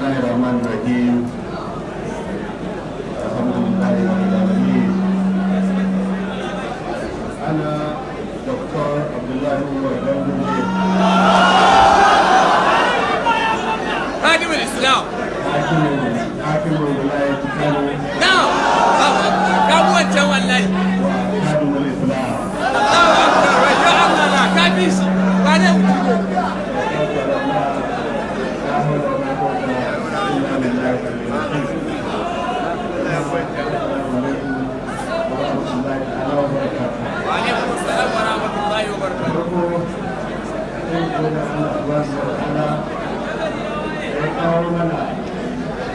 الله الرحمن الرحيم. الحمد لله رب العالمين. أنا دكتور عبد الله عمر جندوجي. خادم الإسلام. حاكم ولاية كانو. Na'am. Ka mu wancan wallahi. وخادم الإسلام. Allahu akbar, ya Allah na ka fi shi. Ba ne mutum. لا حول ولا قوة إلا بالله العلي العظيم. السلام عليكم ورحمة الله تعالى وبركاته. Wa alaikum assalam wa rahmatullahi wa barakatuh. Farko sai gode Allah subhanahu wa ta'ala da ya kawo mana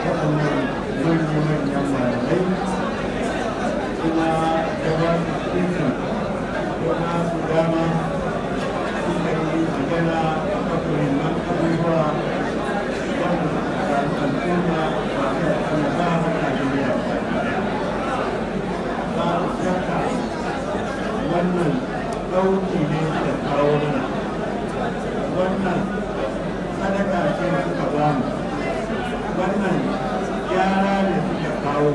waɗannan manya-manyan malamai, kuma ya ba su iko, ya ba su dama suka yi magana a kan muhimman abubuwa wanda suka samu al'umma ba ta Allah ba har Najeriya ba ɗaya. Babu shakka wannan ɗauki ne suka kawo mana, wannan sadaka ce suka bamu, wannan gyara ne suka kawo.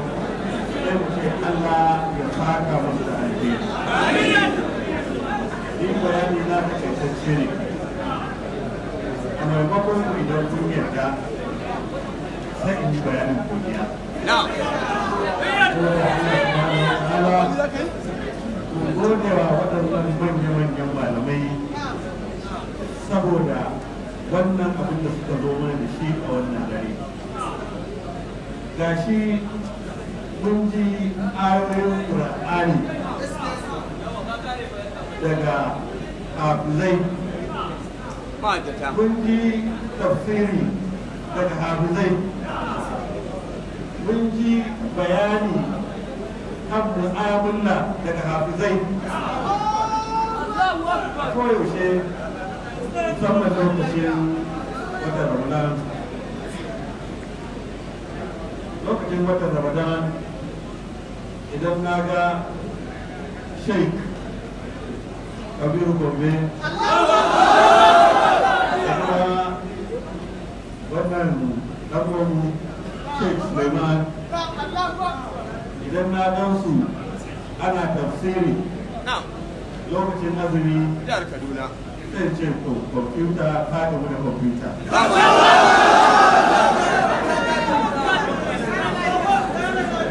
Sai mu ce Allah ya saka musu da alheri. Ni bayani na takaitacce ne. A maimakon ku, idan kun yarda, sai in yi bayanin godiya. Na'am. Saboda Allah subhanahu wa ta'ala, mu gode wa waɗannan manya-manyan malamai saboda wannan abin da suka zo mana da shi a wannan dare. Gashi mun ji ayoyin Ƙur'ani daga hafizai. Ma'addata. Mun ji tafsiri daga hafizai, mun ji bayani kan mu'amala daga hafizai. A koyaushe, musamman lokacin watan Ramadan, lokacin watan Ramadan, idan na ga Sheikh Kabiru Gombe da kuma wannan ɗan'uwanmu Sheikh Suleiman, idan na gan su ana tafsiri lokacin azumi, Jihar Kaduna. sai ce to, kwamfuta ta gamu da kwamfuta.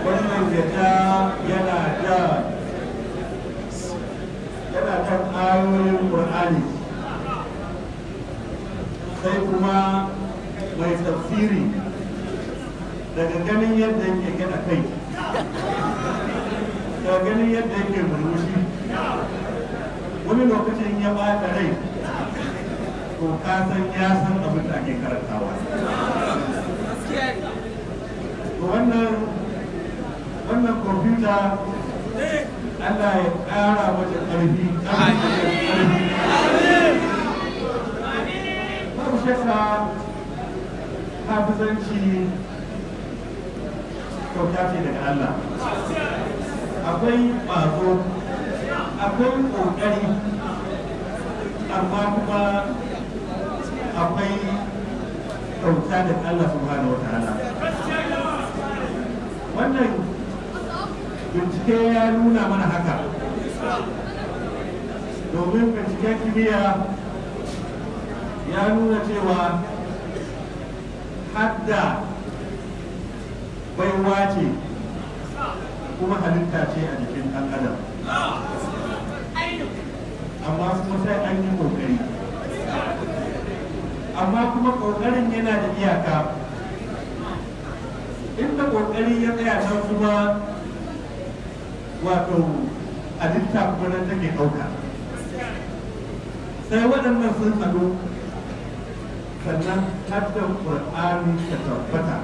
Wannan ya ja, yana ja, yana kan ayoyin Ƙur'ani, sai kuma mai tafsiri daga ganin yadda yake gina kai, daga ganin yadda yake murmushi, wani lokacin ya ɓata rai, to ka san ya san abin da ake karantawa. To wannan kwamfuta, Allah ya ƙara mata ƙarfi, ƙarfi. Babu shakka hafizanci kyauta ce daga Allah. Akwai ƙwazo, akwai ƙoƙari, amma kuma akwai kyauta daga Allah subhanahu wa ta'ala. Wannan bincike ya nuna mana haka, domin binciken kimiyya ya nuna cewa hadda baiwa ce kuma halitta ce a jikin ɗan adam, amma kuma sai an yi ƙoƙari, amma kuma ƙoƙarin yana da iyaka. Inda ƙoƙari ya tsaya can kuma, wato halitta kuma nan take ɗauka. Sai waɗannan sun haɗu sannan haddan Ƙur'ani ta tabbata.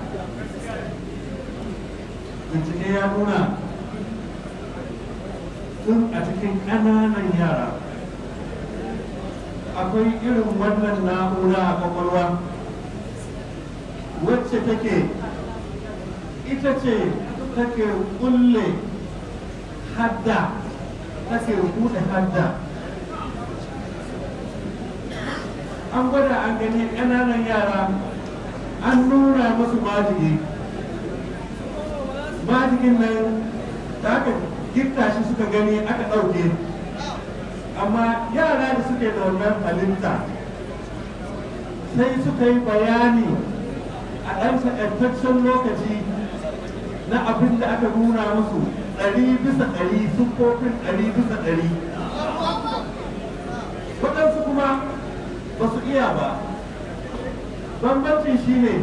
Bincike ya nuna tun a cikin ƙananan yara akwai irin wannan na'ura a kwakwalwa, wacce take ita ce take kulle hadda, take buɗe hadda. An gwada an gani, ƙananan yara an nuna musu. masu majigi. Majigin nan da aka gitta shi suka gani, aka ɗauke. Amma yara da suke da wannan halitta sai suka yi bayani a ɗan taƙaitaccen lokaci na abin da aka nuna musu 100%, siffofin 100%. Waɗansu kuma ba su iya ba. Bambancin shi ne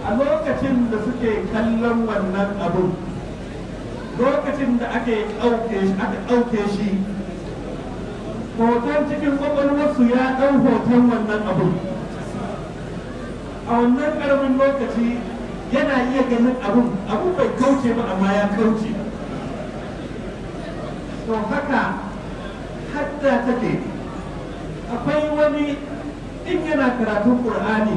a lokacin da suke kallon wannan abun, lokacin da ake ɗauke shi, aka ɗauke shi, hoton cikin ƙwaƙwalwarsu ya ɗau hoton wannan abun. A wannan ƙaramin lokaci yana iya ganin abun, abun bai kauce ba, amma ya kauce. To haka hadda take. Akwai wani in yana karatun Ƙur'ani,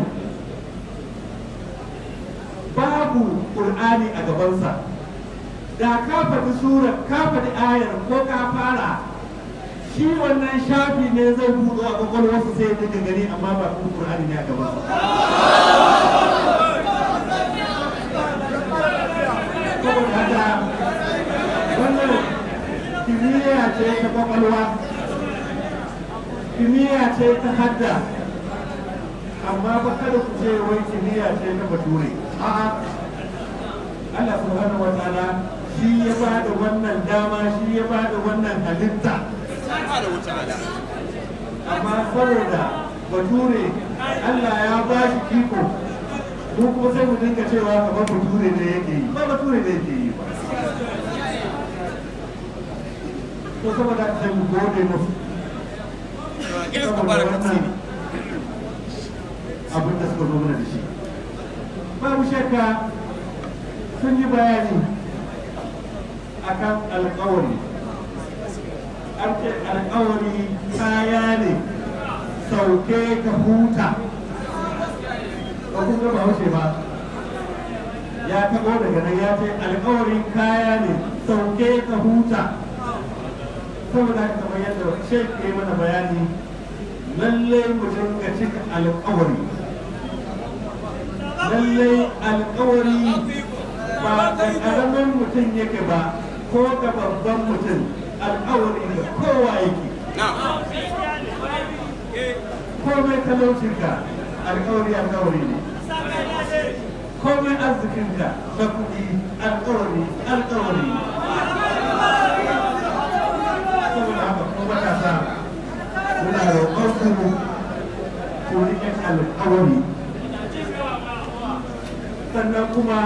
babu Ƙur'ani a gabansa, da ka faɗi sura, ka faɗi ayar ko ka fara, shi wannan shafi ne zai buɗo a ƙwaƙwalwarsa, sai ya dinga gani, amma ba kuma Ƙur'ani ne a gabansa. Saboda haka wannan kimiyya ce ta ƙwaƙwalwa, kimiyya ce ta hadda. Amma ba kada ku ce wai kimiyya ce ta Bature. A'a, Allah subhanahu wa ta'ala shi ya ba da wannan dama, shi ya ba da wannan halitta. Amma saboda Bature Allah ya ba shi iko, mu kuma sai mu dinga cewa kamar Bature ne yake yi. Ba Bature ne yake yi ba. To saboda sai mu gode musu saboda wannan abin da suka zo mana da shi. Babu shakka sun yi bayani akan alkawari. An ce alkawari kaya ne, sauke ka huta. Ba kun ga Bahaushe ba ya taɓo daga nan, ya ce alkawari kaya ne, sauke ka huta. Saboda haka, kamar yadda Sheikh ya mana bayani, lallai mu dinga cika alkawari. Lallai alkawari ba ga ƙaramin mutum yake ba ko ga babban mutum, alkawari ga kowa yake. Komai talaucinka, alkawari alkawari ne. Komai arzikinka na kuɗi, alkawari alkawari. Saboda haka kuma matasa, muna roƙon ku ku riƙe alkawari. Sannan kuma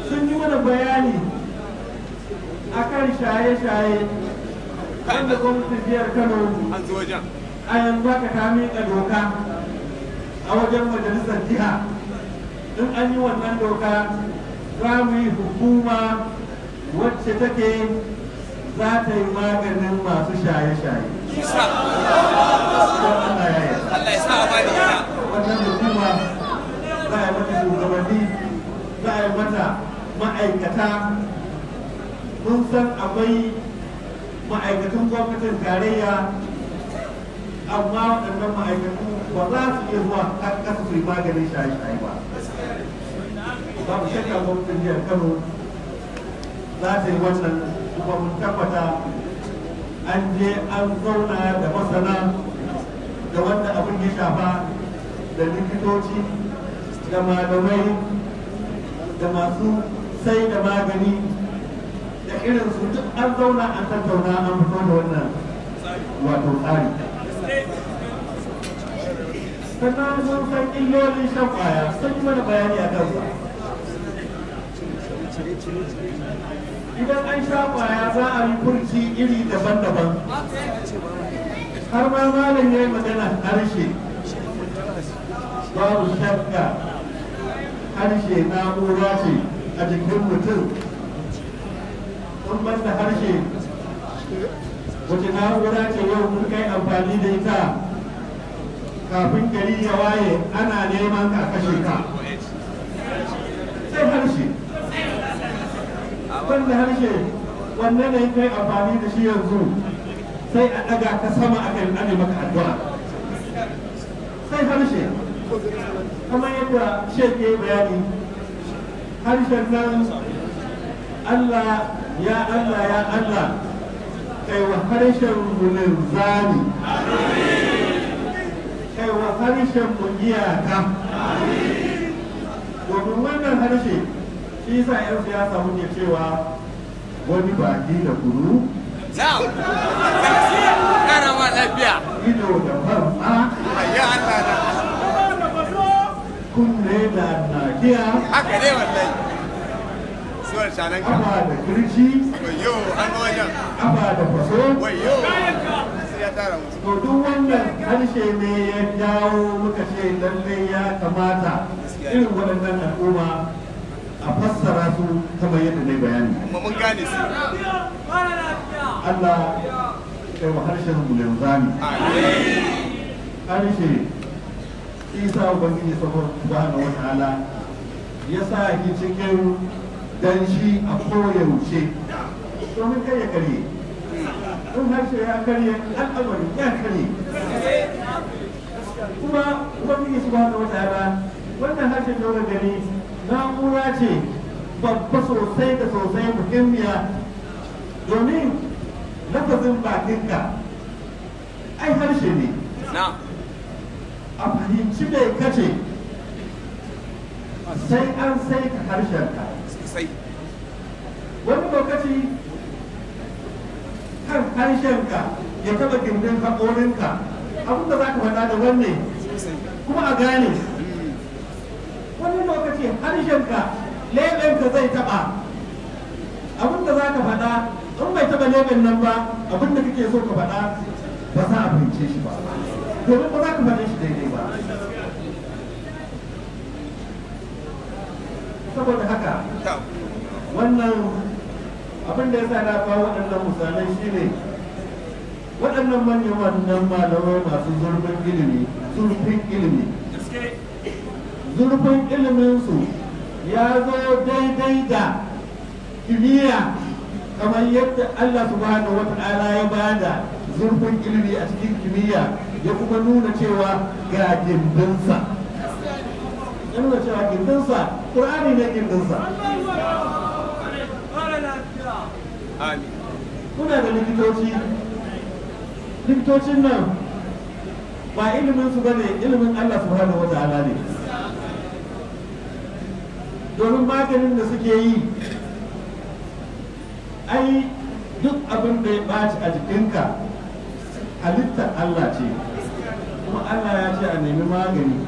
sun yi mana bayani akan shaye-shaye, wanda gwamnatin jihar Kano An zo wajen. a yanzu haka ta miƙa doka a wajen majalisar jiha. In an yi wannan doka, za mu yi hukuma wacce take za ta yi maganin masu shaye-shaye. Isa. Don Allah ya yarda. Allah ya sa a bani ita. Wannan hukuma za a yi mata shugabanni, za a yi mata ma'aikata. Mun san akwai ma'aikatan gwamnatin tarayya, amma waɗannan ma'aikatu ba za su iya zuwa har ƙasa su yi maganin shaye-shaye ba. Babu shakka gwamnatin jihar Kano za ta yi wannan, kuma mun tabbata an je an zauna da masana da wanda abin ya shafa, da likitoci, da malamai, da masu sai da magani, da irin su, duk an zauna an tattauna, an fito da wannan wato tsari. Sannan mun san illolin shan kwaya, sun yi mana bayani a kansa. Idan an sha kwaya, za a yi furci iri daban-daban. Har ma malam ya yi magana harshe. Babu shakka harshe na'ura ce a jikin mutum. In banda harshe, wace na'ura ce yau mun kai amfani da ita, kafin gari ya waye ana neman ka kashe ka? Sai harshe. Banda harshe, wanne ne kai amfani da shi yanzu sai a ɗaga ka sama aka yi ane maka addu'a? Sai harshe. Kamar yadda Sheikh ya yi bayani. Harshen nan, Allah ya Allah, ya Allah, kai wa harshen mu linzami, kai wa harshen mu iyaka, domin wannan harshe shi yasa 'yan siyasa muke cewa wani baki da kunu, Na'am. Kara ma lafiya. ido da farfa, Ya Allah na. kunne da nakiya, Haka ne wallahi. Suwar shananka. kafa da kirci, Wayyo, an ga wajen. kafa da faso. Wayyo. Sai ya tara musu. To, duk wannan harshe ne ya jawo muka ce lallai ya kamata irin waɗannan al'umma a fassara su kamar yadda na bayani. Kuma mun gane su. Allah kai wa harshen mu linzami. Amin. Harshe isa Ubangiji subhanahu wa ta'ala ya sa shi cikin danshi a koyaushe domin kai ya karye. In harshe ya karye, al'amari ya karye. Kuma Ubangiji subhanahu wa ta'ala, wannan harshen da wani gani na'ura ce babba sosai da sosai, muhimmiya, domin lafazin bakinka ai harshe ne. Na'am. A fahimci mai kace sai an saita harshenka. Sosai. Wani lokaci kan harshenka ya taba gindin haƙorinka, abin da za ka faɗa da wanne Sosai. kuma a gane. Wani lokaci harshenka leɓenka zai taɓa, abin da za ka faɗa in bai taɓa leɓen nan ba, abin da kake so ka faɗa ba za a fahimce shi ba, domin ba za ka faɗe shi daidai ba. Saboda haka Ta. wannan abin da ya sa na kawo waɗannan misalai shine waɗannan manyan wannan malamai masu zurfin ilimi, zurfin ilimi, zurfin iliminsu ya zo daidai da kimiyya, kamar yadda Allah subhanahu wata'ala ya bada zurfin ilimi a cikin kimiyya, ya kuma nuna cewa ga gindinsa, ya nuna cewa gindinsa Ƙur'ani ne gindinsa. Amin. Muna da likitoci. Likitocin nan ba ilimin su bane, ilimin Allah subhanahu wa ta'ala ne, domin maganin da suke yi ai duk abin da ya ɓaci a jikinka halittar Allah ce, kuma Allah ya ce a nemi magani,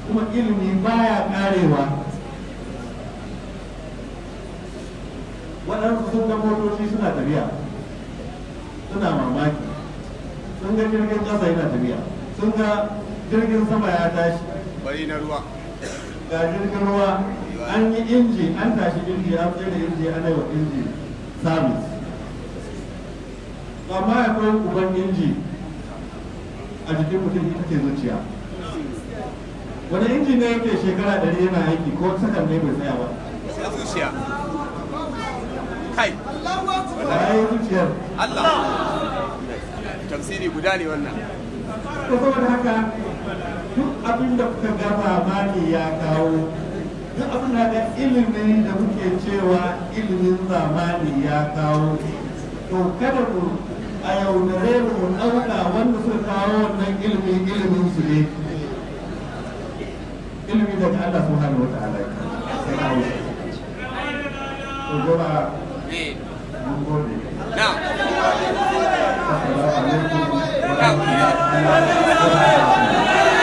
kuma ilimi baya karewa. Waɗansu sun ga motoci suna tafiya suna mamaki, sun ga jirgin ƙasa yana tafiya, sun ga jirgin sama ya tashi. Bari na ruwa. Ga jirgin ruwa, an yi inji, an tashi inji, an tsaye da inji, ana yi wa inji sabis. Amma akwai uban inji a jikin mutum, ita ce zuciya. Wani inji ne yake shekara 100 yana aiki, ko sakan ne bai tsaya ba? Sai zuciya. Kai. Ba ya yi zuciyar? Allah. Tafsiri guda ne wannan. To, saboda haka duk abin da kuka ga zamani ya kawo, duk abin da ga ilimi da muke cewa ilimin zamani ya kawo, to kada ku a yaudare mu ɗauka wanda suka kawo wannan ilimi ilimin su ne. Ilimi daga Allah subhanahu wa ta'ala ya kawo shi. To jama'a, mun gode. Na'am. Assalamu alaikum wa rahmatullahi wa barakatuh.